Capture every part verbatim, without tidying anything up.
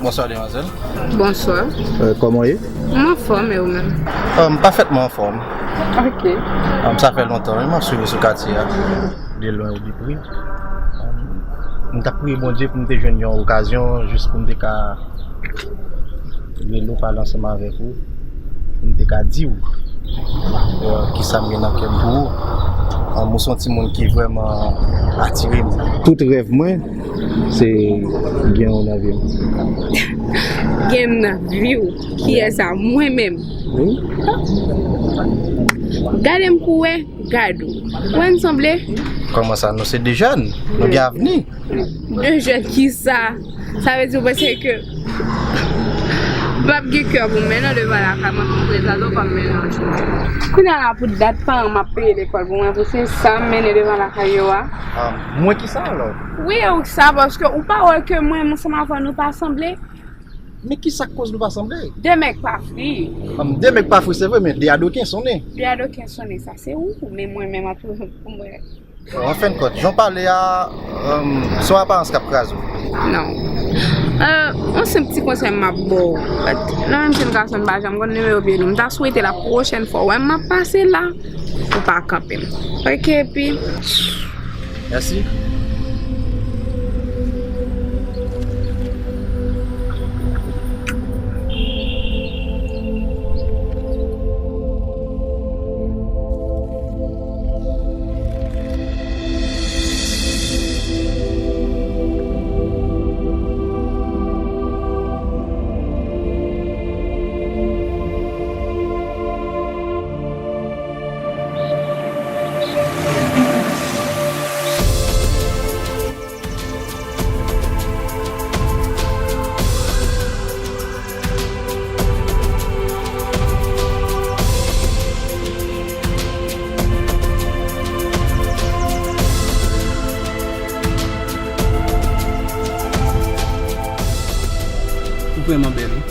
Bonsoir, demoiselle. Bonsoir. Euh, comment est? Mwen anfòm, e ou menm? Euh, m pafètman anfòm. Ok. Euh, sa fè lontan, wi, m ap swiv ou sou katye a. De loin ou de près. Euh, m t ap priye Bondye pou m te jwenn yon okazyon, jis pou m te ka rele w, pale ansanm avèk ou, pou m te ka di w, euh, kisa m gen nan kè m pou ou. Euh, ou se yon timoun ki vrèman atire m. Tout rèv mwen, se gen w nan vi m. Gen m nan vi w? Kiyès sa? Mwen menm? Wi. Gade m pou wè, gad ou. Wè n sanble? Kòman sa? Nou se de jèn. Nou gen avni. De jèn kisa? Sa vle di ou panse ke m p ap gen kè pou m mennen w devan lakay mwen, pou m prezante w kòm mennaj mwen? Kounye a la, pou dat paran m ap peye lekòl pou mwen, pou se sa m mennen devan lakay yo a? Ah, mwen ki sa alò? Wi, ou ki sa, paske ou pa wè ke mwen menm ansanm avè w nou pa sanble? Men ki sa k koz nou pa sanble? De mèg pa fri. Ah, de mèg pa fri, se vre, men de adoken sonnen. De adoken sonnen, sa se ou, men mwen menm ap toujou pou mwen. An fen kont, jan w pale a, um, se yon aparans k ap kraze w. Non. Euh, yon senp ti konsèy m ap ba w. Lè menm jenn gason m pa janm konn nimewo pye li. M ta swete la pwochèn fwa w wè m ap pase la, ou pa kanpe m. Ok, epi. Mèsi. Ou vrèman bèl, wi.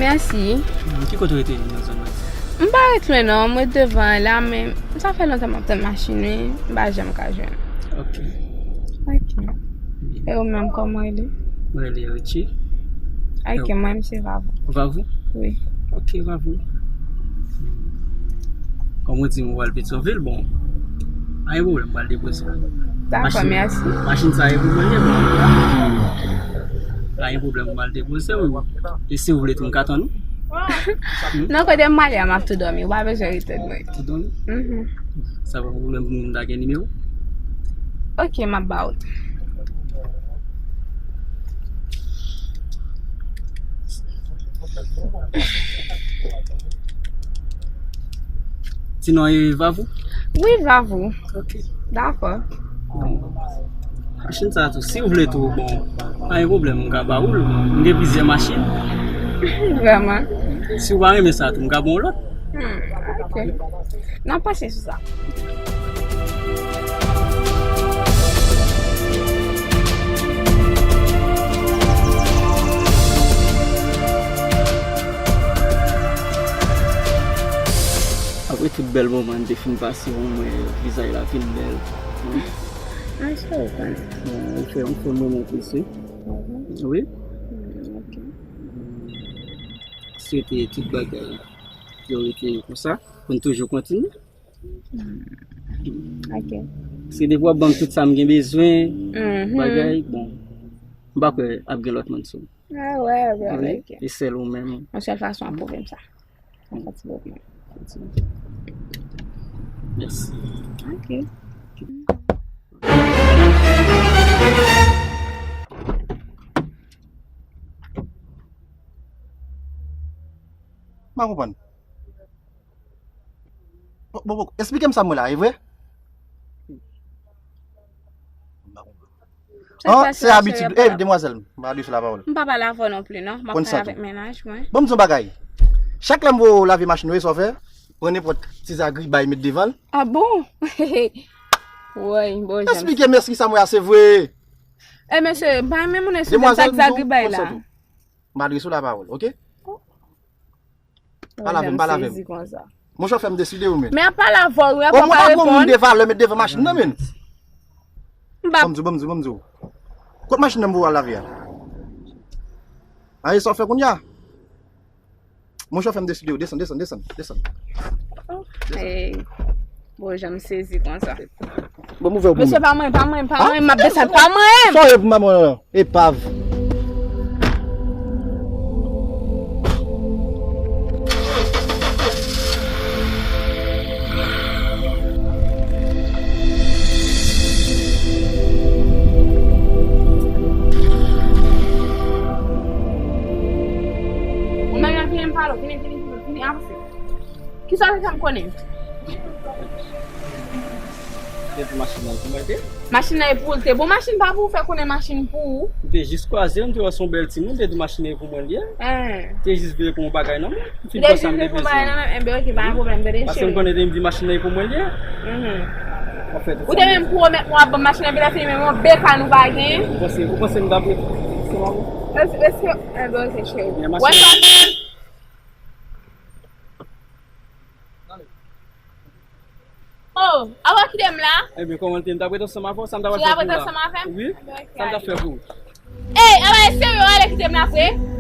Mèsi. Hmm, ki kote w rete nan zòn nan? M pa ret lwen non, m ret devan la, men sa fè lontan m ap tann machin wi, m pa janm ka jwenn. Ok. Ok. E ou menm, kòman w rele? Mwen rele Richie. Ok, mwen menm se Vavou. Vavou? Wi. Ok, Vavou. Kòm ou di m ou pral Petyonvil, bon, pa gen pwoblèm, m pral depoze w. Dakò, mèsi. Machin sa e pou mwen, bon. Pa gen pwoblèm, m pral depoze w. E si w vle tou, m ka tann ou. Non, kote m ale a, m ap tou dòmi. Ou pa bezwen ret tann mwen. Tou dòmi? Mhm. Sa pa pwoblèm pou m ta gen nimewo? Ok, m ap ba ou l. Ti non e Vavou? Wi, Vavou. Ok. Dakò. Machin sa tou, si w vle tou, bon, pa gen pwoblèm, m ka ba ou l. M gen plizyè machin. Vrèman? Si w pa renmen sa tou, m ka ba w lòt. Hmm, ok. N ap panse sou sa. Apre tout bèl moman n te fin pase, bon, mwen, vizaj la vin bèl. Bon, ou fè, ou fè moman plis, wi. Wi. Hmm, ok. Swete tout bagay yo rete konsa, pou n toujou kontinye. Hmm. Ok. Se depi w ap ban m tout sa m gen bezwen, bagay, bon, m pa kwè ap gen lòt moun sou m. Ah, wè, wè, wè, ok. E sèl ou menm. Yon sèl fason ap pwouve m sa. Yon ti bout mwen. Mèsi. Ok. M pa konprann. Bon, bon, bon, esplike m sa m wè la, e vre? An, se abitid. Eh, demwazèl, m pa adrese w lapawòl. M pa pale avè w non pli, non. M ap pale avèk mennaj mwen. Bon, m di w yon bagay. Chak lè m voye w lave machin ou, sa w fè? Pran nenpòt ti zagribay met devan l. Ah bon? Woy, bon, jan. Esplike m, èske sa m wè a se vre? Eh, mesye, m pa renmen moun esplike m sa k zagribay la. M pa adrese w lapawòl, ok? Pa lave m, pa lave m. Monchè, fè m deside wi, men. Men ap pale avè w, wi, ap pa reponn. Mwen pa pran moun de valè, met devan machin nan, men. Ban m di w, ban m di w, ban m di w. Kot machin nan m voye w al lave a? Aye, sa w fè kounye a? Monchè, fè m deside w. Desann, desann, desann, desann. Hey. Bon, jan m sezi konsa. Bon, m ouvè w pou mwen. Mesye, pa mwen, pa mwen, pa mwen, m ap desann, pa mwen. Sa w ye pou m pa mwen? Epav. Ou menm nan vini m pale, vini, vini, vini, vini, avanse. Kisa w te fè m konnen? Te di machin nan pou mwen, te? Machin nan e pou ou l te. Bon, machin pa pou ou, fè konnen machin pou ou. M te jis kwaze l, m te wè se yon bèl timoun, m te di machin nan e pou mwen l ye. Te jis vle pran yon bagay nan men m. M fin pran sa m te bezwen. Enben, ok, pa gen pwoblèm, tande. Paske m konnen depi m di machin nan e pou mwen l ye. Ou te menm pwomèt mwen w ap ban m machin nan, epi lè fini menm yon bekàn ou pa genyen. Ou panse, ou panse m t ap rete? Èske, èske, enben, ok, cheri. Wè sa. Oh, awa kite m la. Ebyen, kòman l te? M t ap rete ansanm avè w, sa m t ap fè pou ou la? Ou t ap rete ansanm avè m? Wi, sa m t ap fè pou ou? Ey, awa, e serye, ale kite m la vre.